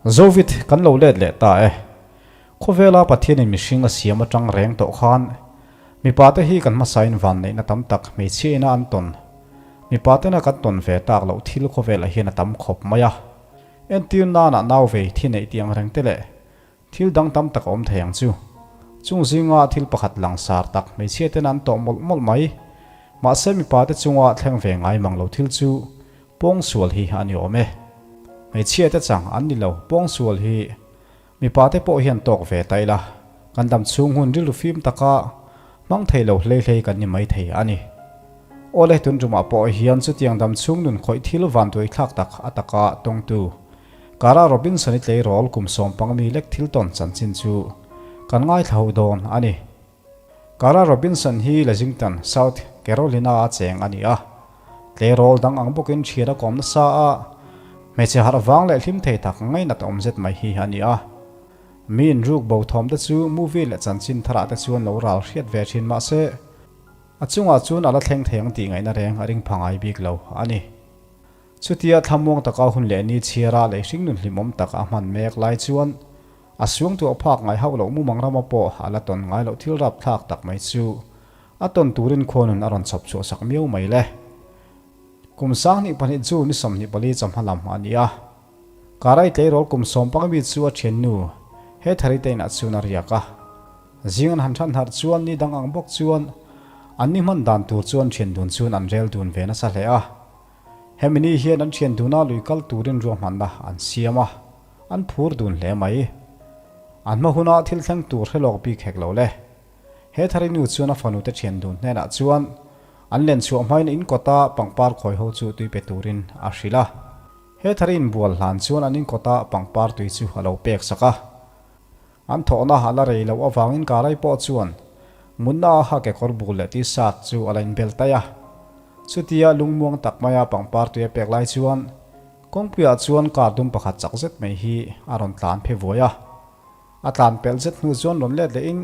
Zovit kan lo let leh ta e. Khawvela Pathianin mihring a siam atang reng tawh khan mipate hi kan hmasain vanneihna tam tak hmeichhia ina an tawn. Mipatena kan tawn ve tak loh thil khawvelah hian a tam khawp mai a. Entir nana nau vei thi neih tih ang reng te leh thil dang tam tak a awm thei ang chu. Chung zinga thil pakhat langsar tak hmeichhia tena an tawh mawlh mawlh mai. Mahse mipate chunga thleng ve ngai mang lo thil chu Pawngsual hi a ni awm e. Hmeichhia te chang an ni lo, pawngsual hi mipa te pawh hian tawk ve ta ila, kan dam chhung hun rilru fim taka hmang thei lo hlei hlei kan ni mai thei a ni. Awle tun tumah pawh hian chutiang dam chhung nun khawih thil vanduai thlak tak a taka tawngtu Kara Robinson-i tleirawl kum sawmpang mi lek thil tawn chanchin chu kan ngaithla ho dawn a ni. Kara Robinson hi Lexington, South Carolina-a cheng a ni a. Tleirawl dang ang bawkin thian a kawm nasa a, hmeichhe harh vang leh hlim thei tak ngainat awm zet mai hi a ni a. Mi inruk bo thawm te chu movie leh chanchin tharah te chuan lo ral hriat ve thin mah se, a chungah chuan a la thleng thei ang tih ngaihna reng a ring pha ngai bik lo a ni. Chutia thlamuang taka hun leh ni chhiara lei hringnun hlimawm tak a hman mek lai chuan A suangtuah phak ngai hauh loh mumang rama pawh a la tawn ngai loh thil rapthlak tak mai chu a tawn turin khuanun a rawn chhawp chhuah sak miau mai le. Kum 2002 chu ni 24 chawhma lam a ni a. Karai tleirawl kum sawmpang mi chu a thiannu he thari te inah chuan a riak a. Zing an han than harh chuan ni dang ang bawk chuan an ni hman dan tur chuan thian dun chuan an rel dun ve nasa hle a. Hemi ni hian an thian duna lui kal turin ruahmanna an siam a. An phur dun hle mai. An hma huna thil thleng tur hre lawk bik hek lo le. He thari nu chuan a fanu te thian dun hnenah chuan an len chhuah hmain in kawta pangpar khawi ho chu tui pe turin a hrilh a. He thari inbual hlan chuan an in kawta pangpar tui chu a lo pek sak a. An thawhna a la rei loh avangin Karai pawh chuan munna a ha kekawr bul leh t-shirt chu a la inbel taih a. Chutia lungmuang tak maia pangpar tui a pek lai chuan Kawngpuiah chuan car dum pakhat chak zet mai hi a rawn tlan phe vuai a. A tlan pelh zet hnu chuan rawn let lehin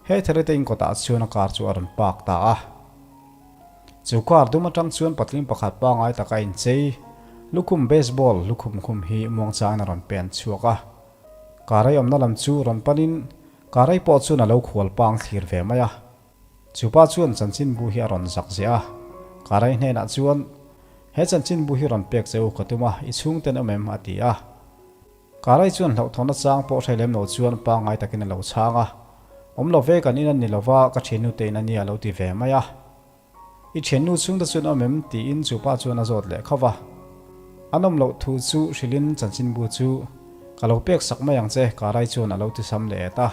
he therite in kawtah chuan a car chu a rawn park ta a. Chu car dum atang chuan patling pakhat pangai taka inchei lukhum baseball lukhum khum hi muangchangin a rawn pen chhuak a. Car ei awmna lam chu rawn panin car ei pawh chuan a lo khual pang thlir ve mai a. Chu pa chuan chanchinbu hi a rawn zak ziah a, Karai hnenah chuan, He chanchinbu hi rawn pek che u ka tum a, i chhungten awm em? a ti a. Karai chuan hlauhthawnna chang pawh hre lem lo chuan pangngai takin a lo chhang a, Awm lo ve, kan in a ni lo va, ka thiannu te in a nia a lo ti ve mai a. I thiannu chhungte chuan awm em? tiin chu pa chuan a zawt leh khauh va. An awm loh thu chu hrilhin chanchinbu chu ka lo pek sak mai ang che, Karai chuan a lo ti sam leh et a.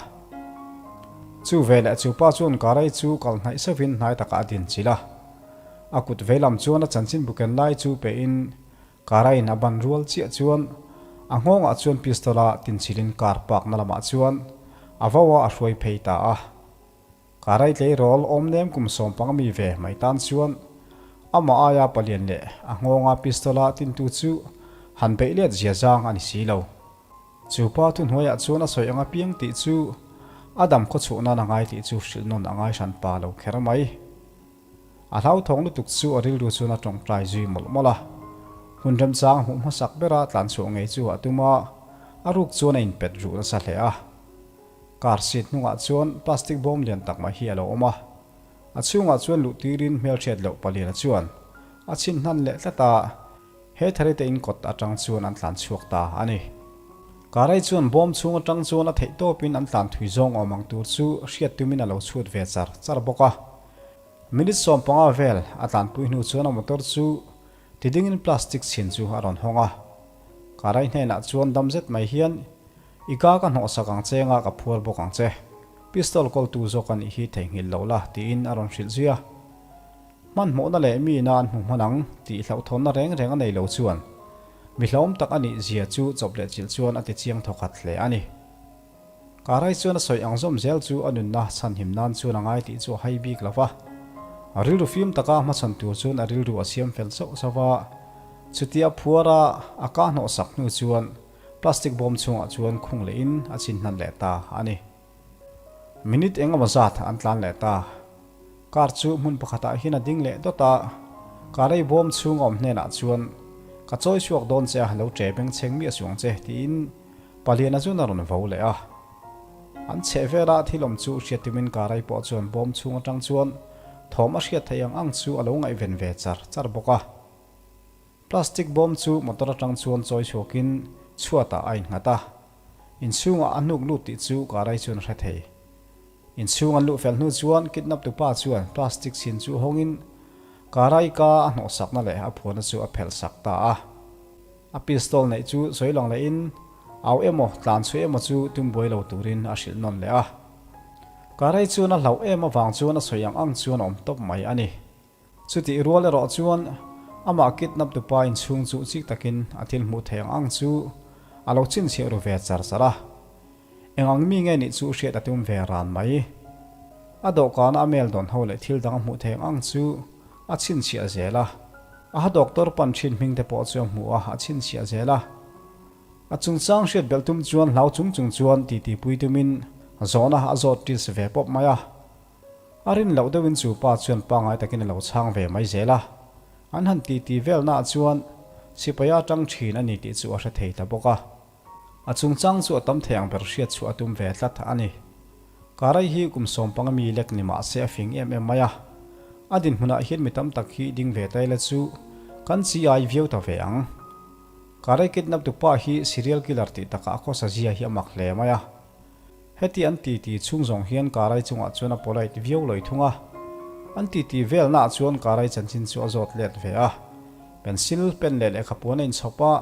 Chu veleh chu pa chuan Karai chu kal hnaih seuhin hnai takah a din chilh a. A kut veilam chuan a chanchinbu ken lai chu pehin Karaiin a ban rual chiah chuan a nghawngah chuan pistol a tinchilhin car park na lamah chuan a vo a, a hruai phei ta a. Karai tleirawl awm nem kum 15 mi ve mai tan chuan amah aia palian leh a nghawnga pistol a tintu chu han beih let zia zang a ni si lo. Chu pa thuhnuaiah chuan a sawi ang apiang tih chu a dam khawchhuah nan a ngai tih chu hrilh nawn a ngai hran pa lo kher mai. A hlauthawng lutuk chu a rilru chuan a tawngtai zui mawlh mawlh a. Hun remchang hmuh hmasak bera tlanchhuah ngei chu a tum a, a ruk chuan a inpet ruh nasa hle a. Car seat hnungah chuan plastic bawm lian tak mai hi a lo awm a. A chhungah chuan luh tirin hmelhriat loh paliana chuan a chhin hnan leh tlat a. He tharite in kawt atang chuan an tlan chhuak ta a ni. Karai chuan bawm chhung atang chuan a theih tawpin an tlan thui zawng awm ang tur chu hriat tumin a lo chhut ve char char bawk a. Minute 15 vel a tlanpui hnu chuan a motor chu tidingin plastic chhin chu a rawn hawng a. Karai hnenah chuan dam zet mai hian I ka ka hnawhsak ang che nga ka phuar bawk ang che. Pistol kawltu zawk a nih hi theihnghilh lo la tiin a rawn hrilh zui a. Hmanhmawhna leh mi ina an hmu hman ang tih hlauhthawnna reng reng a nei lo chuan mi hlauhawm tak a nih zia chu chawp leh chilh chuan a ti chiang thawkhat hle a ni. Karai chuan a sawi ang zawm zel chu a nunna chhanhim nan chuan a ngai tih chu a hai bik lo va. A rilru fim taka hmachhawn tur chuan a rilru a siam fel chauh chauh va. Chutia phuara a ka hnawhsak hnu chuan plastic bawm chhungah chuan khung lehin a chin hnan leh ta a ni. Minute eng emaw zat an tlan leh ta. Car chu hmun pakhatah hian a ding leh dawt a, Karei bawm chhung a awm hnenah chuan, Ka chawi chhuak dawn che a, lo ṭe beng chheng miah suang che, tiin Paliana chuan a rawn vo leh a. An chheh vela thil awm chu hriat tumin Karai pawh chuan bawm chhung atang chuan thawm a hriat theih ang ang chu a lo ngaihven ve char char bawk a. Plastic bawm chu motor atang chuan chawi chhuakin chhuatah a innghat a. Inchhungah a hnuk lut tih chu Karai chuan a hre thei. Inchhung an luh fel hnu chuan kidnap tu pa chuan plastic chhin chu hawngin Karai ka a hnawhsakna leh a phuahna chu a phelh sak ta a. A pistol neih chu sawi lang lehin au emaw tlan chhuah emaw chu tum buai lo turin a hrilh nawn leh a. Karai chuan a hlauh em avang chuan a sawi ang ang chuan a awm tawp mai a ni. Chutih rual erawh chuan amah kidnap tupa inchhung chu chik takin a thil hmuh theih ang ang chu a lo chhinchhiah ru ve char char a. Eng ang mi nge nih chu hriat a tum ve ran mai. A dawhkana a mail dawn ho leh thil dang a hmuh theih ang ang chu a chhinchhiah zel a. A ha doctor pan thin hming te pawh chu a hmu a, a chhinchhiah zel a. A chungchang hriat belh tum chuan hlau chung chung chuan titi pui tumin zawhna a zawt tis ve pawp mai a. A rin loh deuhin chu pa chuan pangngai takin a lo chhang ve mai zel a. An han titi velnaah chuan sipai a tang thin a ni tih chu a hre thei ta bawk a. A chungchang chu a tam thei ang ber hriat chhuah a tum ve tlat a ni. Karai hi kum sawmpanga mi lek ni mah se a fing em em mai a. A dinhmunah hian mi tam tak hi ding ve ta ila chu kan chi ai viau ta ve ang. Karai kidnap tu pa hi serial killer tih takah a khawsa zia hi a mak hle mai a. Heti an titi chhung zawng hian Karai chungah chuan a polite viau lawih thung a. An titi velnaah chuan Karai chanchin chu a zawt let ve a. Pencil, pen leh lehkhapuan a inchhawp a.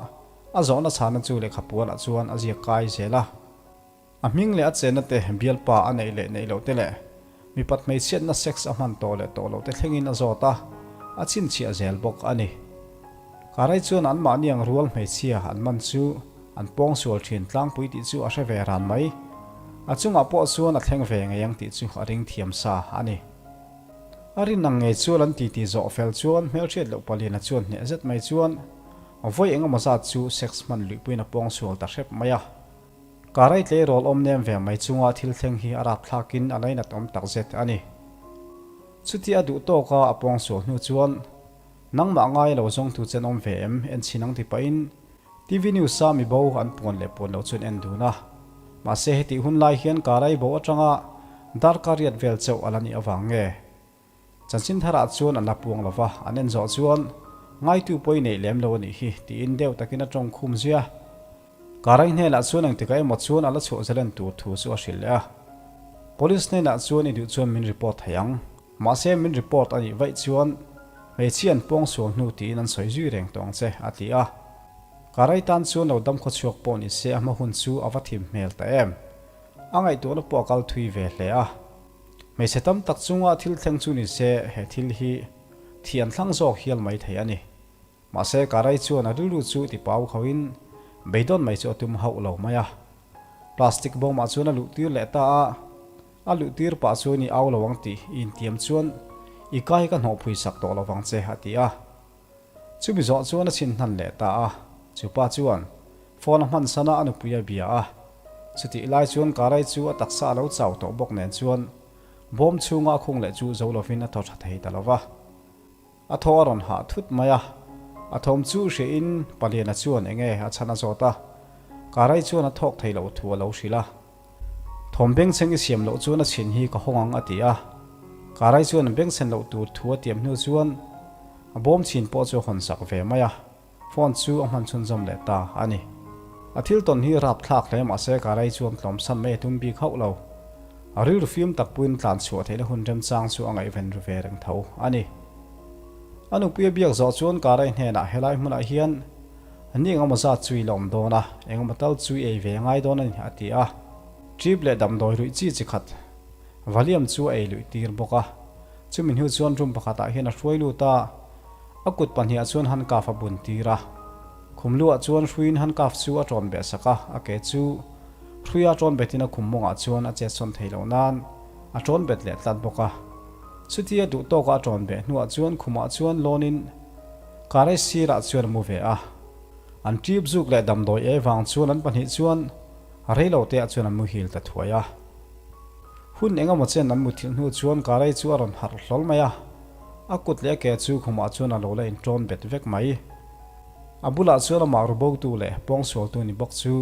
A zawhna chhana chu lehkha puanah chuan a ziak kai zel a. A hming leh a chenna te, bialpa a neih leh neih loh te leh mipat hmeichhiatna sex a hman tawh leh tawh loh te thlengin a zawt a, a chhinchhiah zel bawk a ni. Karai chuan anmahni ang rual hmeichhia an man chu an pawngsual thin tlangpui tih chu a hre ve ran mai. A chungah pawh chuan a thleng ve ngei ang tih chu a ring thiam sa a ni. A rin ang ngei chuan an titi zawh fel chuan hmelhriat loh paliana chuan hneh zet mai chuan Vawi engemaw zat chu sex hman luihpuiin a pawng sual ta hrep mai a. Karai tleirawl awm nem ve mai chunga thil thleng hi a rapthlakin a lainat awm tak zet a ni. Chutia a duh tawka a pawng sual hnu chuan, Nangmah ngai lo zawngtu chen awm ve em? En chhin ang ti pahin TV News a mi bo an puan leh puan lo chuan en dun a. Mahse hetih hun lai hian Karai bo atanga darkar riat vel chauh a la nih avang nge? Chanchin tharah chuan an la puang lo va, an en zawh chuan, Ngaitu pawh i neih lem lo a nih hi, tiin deuh takin a tawng khum zui a. Karai hnenah chuan engtikah emaw chuan a la chhuah zalen tur thu chu a hrilh leh a. Police hnenah chuan i duh chuan min report thei ang. Mahse min report a nih vaih chuan hmeichhia an puang sual hnu tiin an sawi zui reng tawh ang che, a ti a. Karai tan chuan lo dam khawchhuak pawh ni se a hma hun chu a va thim hmel ta em. A ngaihtuahna pawh a kal thui ve hle a. Hmeichhe tam tak chunga thil thleng chu ni se he thil hi thi an thlang zawk hial mai thei a ni. Mahse Karai chuan a rilru chu ti pau khauhin beidawn mai chu a tum hauh lo mai a. Plastic bawmah chuan a luh tir leh ta a, a luh tir pah chuan i au lo ang tih i intiam chuan i kai ka hnawhphui sak tawh lo vang che a ti a. Chumi zawh chuan a chhin hnan leh ta a, chupa chuan phone a hman sana a nupui a bia a. Chutih lai chuan Karai chu a taksa a lo chau tawh bawk nen chuan bawm chhunga a khung leh chu zo lovin a thaw tha thei ta lo va. A thaw a rawn hah thut mai a, a thawm chu hriahin Paliana chuan enge a chhan a zawt a, Karai chuan a thawk thei loh thu a lo hrilh a. Thawm bengchheng i siam loh chuan a chhin hi ka hawng ang a ti a. Karai chuan bengchhen loh tur thu a tiam hnu chuan a bawm chhin pawh chu a hawn sak ve mai a, phone chu a hman chhunzawm leh ta a ni. A thil tawn hi rapthlak hle mahse Karai chuan tlawmsan mai a tum bik hauh lo. A rilru fim tak puiin tlan chhuah theihna hun remchang chu a ngaihven ru ve reng tho a ni. A nupui a biak zawh chuan Karai hnenah helai hmunah hian Ni engemaw zat chu i la awm dawn a, engemaw tal chu i ei ve a ngai dawn a ni, a ti a. Trip leh damdawi ruih chi chi khat Valium chu a ei luih tir bawk a. Chumi hnu chuan room pakhatah hian a hruai lut a, a kut pahniha chuan handcuff a bun tir a. Khum luah chuan hruiin handcuff chu a ṭawn beh sak a, a ke chu hruia ṭawn betin a khum mawngah chuan a chetsawn thei loh nan a ṭawn bet leh tlat bawk a. Chutia duh tawka a ṭawn beh hnuah chuan khumah chuan lawnin Karai sirah chuan a mu ve a. An ṭip zuk leh damdawi ei vang chuan an pahnih chuan rei lo teah chuan an muhil ta thuai a. Hun eng emaw chen an muthilh hnu chuan Karai chu a rawn harh hlawl mai a. A kut leh a ke chu khumah chuan a lo la inṭawn bet vek mai. A bulah chuan amah rubotu leh pawngsualtu ni bawk chu.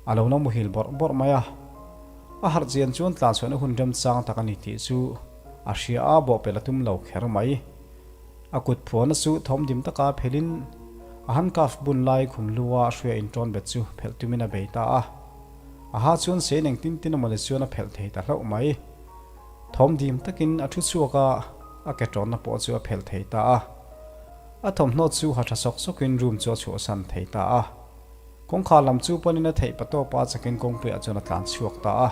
A lo la muhil bawrh bawrh mai a. A harh chian chuan tlanchhuahna hun remchang tak a ni tih chu a hria a, bawhpelh a tum lo kher mai. A kut phuahna chu thawmdim taka phelhin a handcuff bun lai khum lua hruia inṭawn bet chu phelh tumin a bei ta a. A ha chuan sein eng tin tin emaw ni chuan a phelh thei ta hlauh mai. Thawmdim takin a thu chhuak a, a ke ṭawnna pawh chu a phelh thei ta a. A thawmhnaw chu ha ṭha sawk sawkin room chu a chhuahsan thei ta a. Kawngkhar lam chu panin a theih patawpa chakin kawngpuiah chuan a tlan chhuak ta a.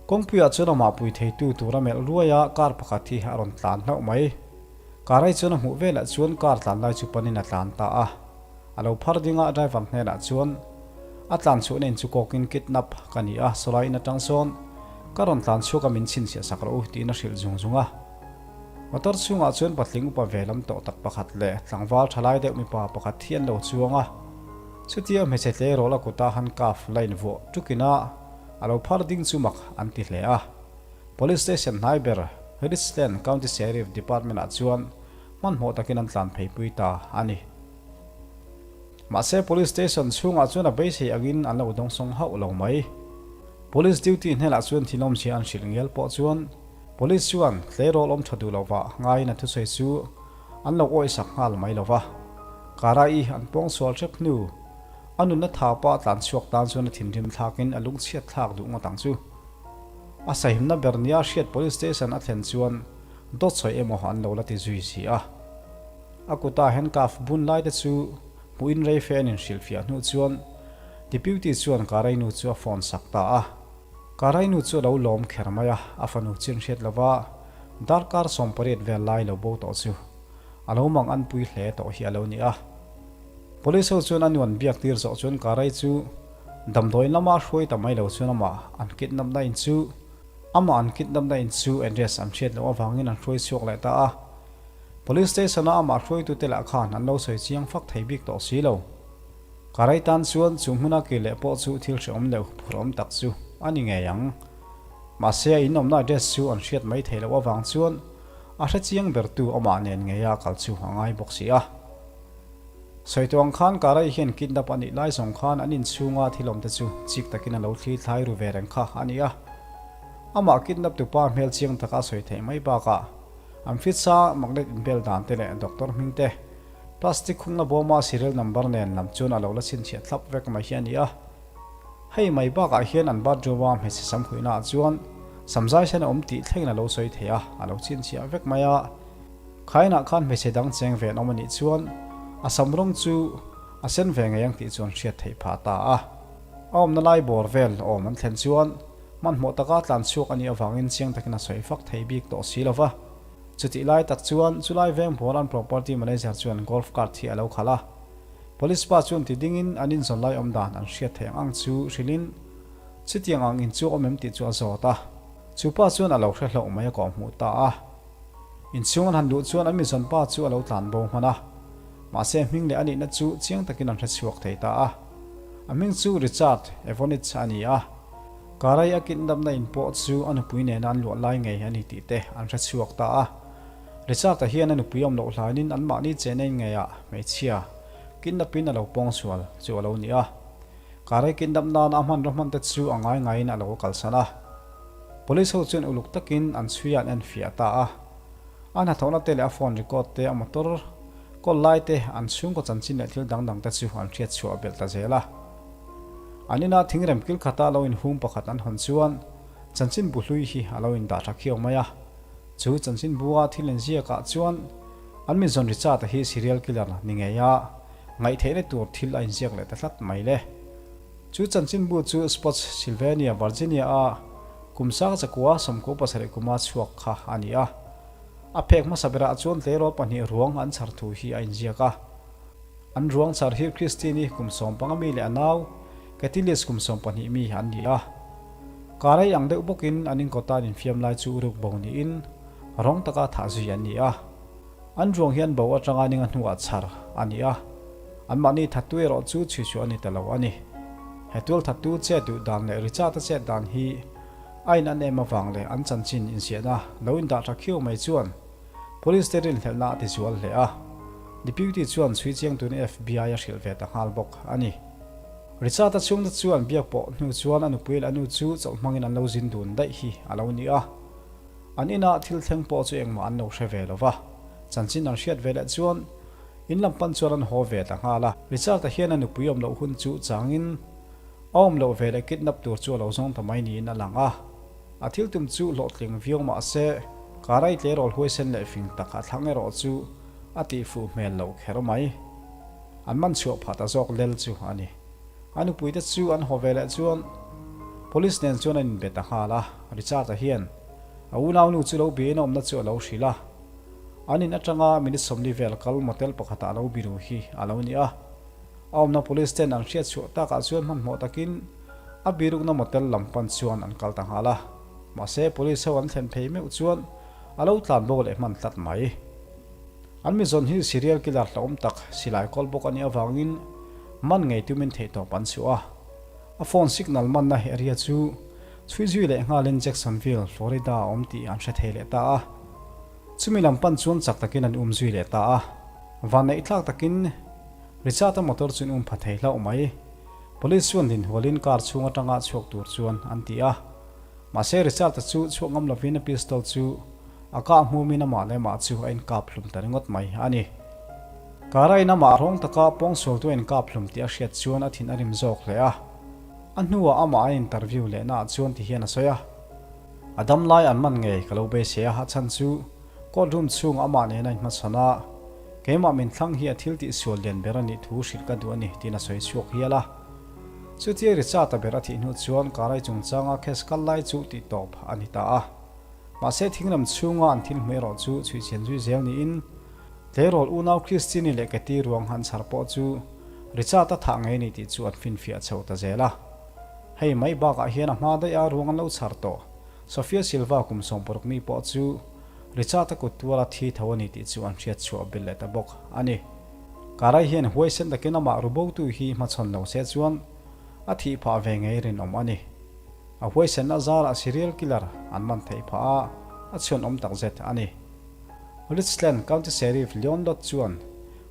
Kawngpuiah chuan amah pui theitu tura melh ruai a, car pakhat hi a rawn tlan hlauh mai. Car ai chuan a hmuh velah chuan car tlan lai chu panin a tlan ta a. A lo phar ding a, driver hnenah chuan a tlan chhuahna in chu kawkin kidnap ka ni a, sawlai in atang sawn ka rawn tlan chhuak a min chhinchhiah sak rawh u tiin a hrilh zung zung a. Motor chhungah chuan patling upa ve lam tawh tak pakhat leh tlangval tha lai deuh mipa pakhat hi an lo chuang a. Chutia hmeichhe tleirawl a kuta handcuff la invuah tukin a, a lo phar ding chu mak an ti hle a. Police station hnai ber Richland County Sheriff Department ah chuan hmanhmawh takin an tlan pheipui ta a ni. Mahse police station chhungah chuan a beisei angin an lo dawngsawng hauh lo mai. Police duty hnenah chuan thinawmzia an hrilh ngial pawh chuan Police chuan tleirawl awm tha duh lovah ngaiin a thusawi chu an lo awihsak nghal mai lo va. Kara-i an pawngsual hrep hnu, a nunna tha pah tlan chhuak tan chuan a thinrim thlakin a lungchhiat thlak duh ngawt ang chu. A sahimna ber nia hriat police station a thlen chuan dawt sawi emaw an lo la ti zui si a. A kuta handcuff bun lai te chu hmuhin rei fe an inhrilhfiah hnu chuan Deputy chuan Kara-i nu chu a phone sak ta a. Karainu chu a lo lawm kher mai a, a fanu chin hriat lova darkar 18 vel lai lo bo tawh chu a lo mang an pui hle tawh hi a lo ni a. Police ho chuan a nuan biak tir zawh chuan Karai chu damdawiin lama a hruai ta mai lo chuan amah an kidnap-na in chu amah an kidnap-na in chu address an hriat loh avangin an hruai chhuak leh ta a. Police station-a amah hruaitute lah khan an lo sawi chiang fak thei bik tawh si lo. Ka rei tan chuan chu hmuna kir leh pawh chu thil hrehawm leh huphurhawm tak chu a ni ngei ang. Mahse a inawmna address chu an hriat mai theih loh avang chuan a hre chiang bertu amah nen ngeia kal chu a ngai bawk si a. Sawi tawh ang khan Karai hian kidnap a nih lai zawng khan an inchhunga thil awmte chu chik takin a lo thli thlai ru ve reng kha a ni a. Amah kidnap tupa hmel chiang taka a sawi theih mai bakah an fitsa magnet inbel dan te leh doctor hming te Plastic khungna bawma serial number nen lam chuan a lo la chhinchhiah thlap vek mai hi a ni a. Hei mai bakah hian an bathroom-a hmeichhe sam huihnaah chuan samzai sen a awm tih thlengin a lo sawi thei a, a lo chhinchhiah vek mai a. Khainah khan hmeichhe dang cheng ve an awm a nih chuan a sam rawng chu a sen ve ngei ang tih chu an hriat theih phah ta a. A awmna lai bawr vel awm an thlen chuan hmanhmawh taka tlan chhuak a nih avangin chiang takin a sawi fak thei bik tawh si lo va. Chutih lai tak chuan chulai veng pawl an property manager chuan golf cart hi a lo khalh a. Police pa chuan ti dingin an inzawn lai awm dan an hriat theih ang ang chu hrilhin chutiang ang in chu awm em tih chu a zawt a. Chu pa chuan a lo hre hlauh mai a kawh hmuh ta a. Inchhung an han luh chuan an mizawn pa chu a lo tlan bo hman a. Mahse hming leh a nihna chu chiang takin an hre chhuak thei ta a. A hming chu Richard Evonitz a ni a. Karai a kidnapna in pawh chu a nupui nena an luah lai ngei a ni tih te an hre chhuak ta a. Richard-a hian a nupui awm loh hlanin anmahni chehna in ngeiah hmeichhia kidnapin a lo pawng sual chu a lo ni a. Karai kidnap nana a hmanraw hman te chu a ngai ngaiin a lo kalsan a. Police ho chuan uluk takin an chhui a an enfiah ta a. A hnathawhna te leh a phone record te, a motor kawl lai te, an chhungkaw chanchin leh thil dang dang te chu an hriat chhuah belh ta zel a. An inah thingrem kil khata lo inhung pakhat an hawn chuan chanchinbu hlui hi a lo indah tha khiau mai a. Chu chanchinbua thil inziakah chuan an mizawn Richard-a hi serial killer ni ngei a, ngaihtheihna tur thil a inziak leh ta tlat mai le. Chu chanchinbu chu Spots Sylvania, Virginia-a kum sang chakua 17 kuma chhuak kha a ni a. A phek hmasa berah chuan tleirawl pahnih ruang an chhar thu hi a inziak a. An ruang char hi Christine-i kum 15 mi leh a nau Katilis kum 12 mi an ni a. Karei ang deuh bawkin an inkawta an infiam lai chu ruk bo niin rawng taka thah zui an ni a. An ruang hi an bo atanga ninga hnuah chhar a ni a. Anmahni thattu erawh chu chhuichhuah a ni ta lo a ni. He tual thattu chet duh dan leh Richard-a chet dan hi a in an em avang leh an chanchin inziahna lo indah tha khiau mai chuan Police te rinhlelhna a tizual hle a, Deputy chuan chhui chiang turin FBI a hrilh ve ta nghal bawk a ni. Richard-a chhungte chu an biak pawh hnu chuan a nupui leh a nu chu chawlh hmangin an lo zin dun daih hi a lo ni a. An inah thil thleng pawh chu engmah an lo hre ve lo va, chanchin an hriat ve leh chuan in lam pan chuan an haw ve ta nghal a. Richard-a hian a nupui awm loh hun chu changin a awm loh ve leh kidnap tur chu a lo zawng ta mai niin a lang a. A thil tum chu hlawhtling viau mah se, Karai tleirawl huaisen leh fing tak a thlang erawh chu a tihfuh hmel loh kher mai. An man chhuah phah ta zawk lel chu a ni. A nupuite chu an haw ve leh chuan Police nen chuan an inbe ta nghal a, Richard-a hian a unaunu chu lo biain a awmna chu a lo hrilh a. An in atanga minute 40 vel kal motel pakhatah a lo biru hi a lo ni a. A awmna Police ten an hriat chhuah takah chuan hmanhmawh takin a birukna motel lam pan chuan an kal ta nghal a. Mahse Police ho an thlen phei meuh chuan a lo tlan bo leh hman tlat mai. An mizawn hi serial killer hlauhawm tak silai kawl bawk a nih avangin man ngei tumin theihtawp an chhuah a. A phone signal manna area chu chhui zui leh nghalin Jacksonville, Florida a awm tih an hre thei leh ta a. Chumi lam pan chuan chak takin an um zui leh ta a. Vanneih thlak takin Richard-a motor chu an um pha thei hlauh mai. Police chuan dinhualin car chhung atanga chhuak tur chuan an ti a. Mahse Richard-a chu chhuak ngam lovin a pistol chu A kah hmumin amah leh amah chu a inkap hlum ta ringawt mai a ni. Kara-in amah rawng taka pawngsualtu a inkap hlum tih a hriat chuan a thin a rim zawk hle a. A hnuah amah a interview lehnaah chuan ti hian a sawi a. A dam lai an man ngei ka lo beisei a, a chhan chu court room chhungah amah nena inhmachhawn a, keimah min thlang hi a thil tihsual lian ber a nih thu hrilh ka duh a ni tiin a sawi chhuak hial a. Chutia Richard-a ber a thih hnu chuan Karai chungchanga case kal lai chu tihtawp a ni ta a. Mahse thingram chhunga an thil hmuh erawh chu chhuihchhian zui zel niin tleirawl unau Christine leh Katie ruang han chhar pawh chu Richard-a thah ngei ni tih chu an finfiah chho ta zel a. Hei mai bakah hian a hma daih a ruang an lo chhar tawh Sofia Silva kum 60 mi pawh chu Richard-a kut tuala thi tho a ni tih chu an hriat chhuah belh leh ta bawk a ni. Karai hian huaisen takin amah rubotu hi hmachhawn lo se chuan a thih phah ve ngei rinawm a ni. A huaisenna zarah serial killer an man theih phah a, a chhuanawm tak zet a ni. Richland County Sheriff Leon Lott chuan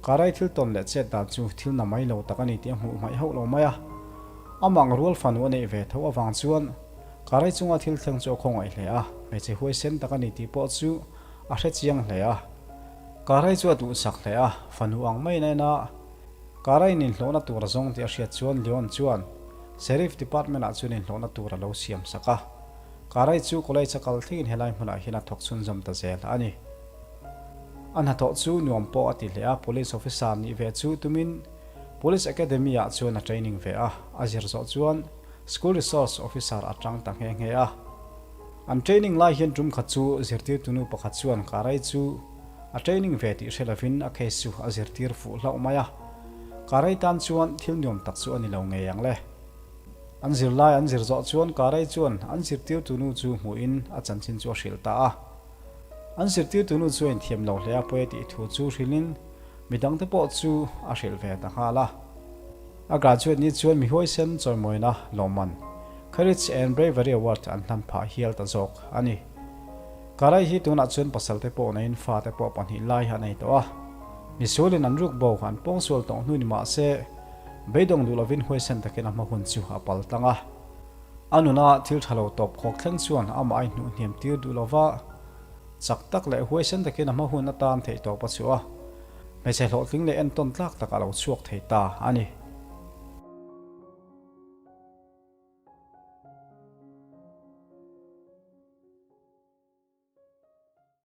Karai thil tawn leh chet dan chu thil na mai lo tak a ni tih a hmuh hmaih hauh lo mai a. Amah ang rual fanu a neih ve tho avang chuan Karai chunga thil thleng chu a khawngaih hle a, hmeichhe huaisen tak a ni tih pawh chu a hre chiang hle a. Karai chu a duhsak hle a, fanu ang maiin a en a. Kara in inhlawhna tur a zawng tih a hriat chuan Leon chuan Sheriff Department ah chuan inhlawhna tur a lo siam sak a. Karai chu college a kal thlengin helai hmunah hian a thawk chhunzawm ta zel a ni. A hnathawh chu nuam pawh a ti hle a, Police officer nih ve chu tumin Police Academy ah chuan a training ve a, a zir zawh chuan School Resource Officer a tang ta nghe nghe a. An training lai hian tum khat chu zirtirtunu pakhat chuan Karai chu A training ve tih hre lovin a case chu a zirtir fuh hlauh mai a, Karei tan chuan thil nuam tak chu a ni lo ngei ang le. An zirlai an zir zawh chuan Karei chuan an zirtirtunu chu hmuhin a chanchin chu a hrilh ta a. An zirtirtunu chu a inthiam lo hle a pawi a tih thu chu hrilhin midangte pawh chu a hrilh ve ta nghal a. A graduate ni chuan mi huaisen chawimawina lawmman Courage and Bravery Award an hlan phah hial ta zawk a ni. Karai hi tunah chuan pasal te pawh neiin fa te pawh pahnih lai a nei tawh a. Misualin an ruk bo an pawngsual tawh hnu ni mah se, beidawng duh lovin huaisen takin a hma hun chu a pal tlang a. A nuna thil tha lo tawp khawk thleng chuan amah a inhnuh hniam tir duh lova, chak tak leh huaisen takin a hma hun atan theih tawp a chhuah a. Hmeichhe hlawhtling leh entawn tlak tak a lo chhuak thei ta a ni.